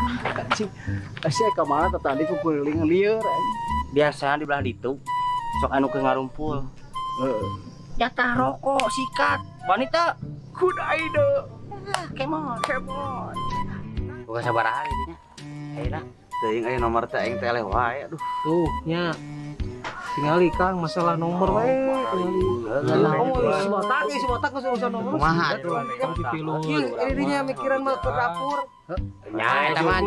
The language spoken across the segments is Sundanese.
Anjing. Sia ka mana tadi kukuliling lieur anjing. Biasa di belah ditu sok anu keur ngarumpul. Heeh. Jatah rokok sikat wanita good idea. Kemon, kemon. Bukan sabaraha ieu nya. Ayeuna teuing aya nomor teh aing teh eleh wae aduh. Tuh nya. Tingali Kang masalah nomor wae tingali. Oh, si botak geus urusan nomor. Kumaha atuh. Ieu nya mikiran mah ke dapur. Nya eta mah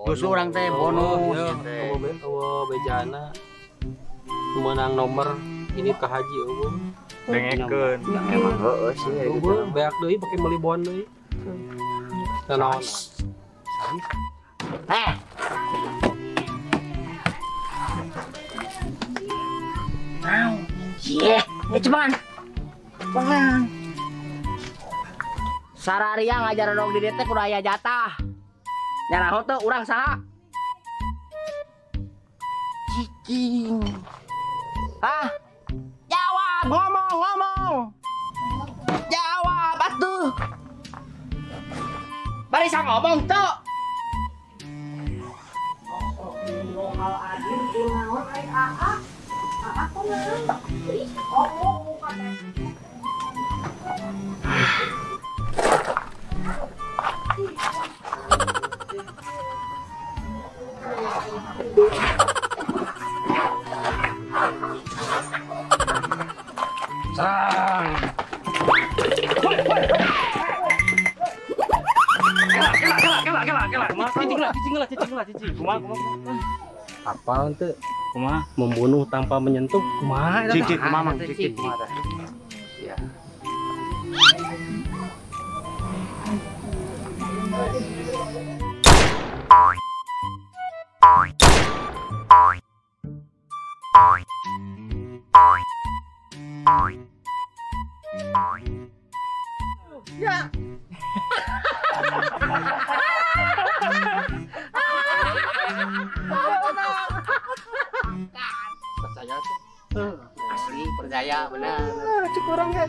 justru urang teh bonus teh. Eueuh bejana meunang nomor ini ke haji eueuh. Dengekeun. Emang heueuh sih gitu. Beak deui pake meuli bon deui. Naon? Eh. Naon? Cie, cuman. Pengang. Sararia ngajar dong di dieu teh kudu aya jatah. Nyaraho teu urang saha? Cicing. Ah. Jawab, ngomong. Jawab atuh. Barisa ngomong tuh. Serang. Kela. Cicing lah, cicing. Kumaha. Apal teu? Kumaha? Membunuh tanpa menyentuh. Kumaha eta? Cicing kumaha Mang? Cicing kumaha teh? Ya. Ya. Percaya tuh. Asli percaya benar. Cek urang ge.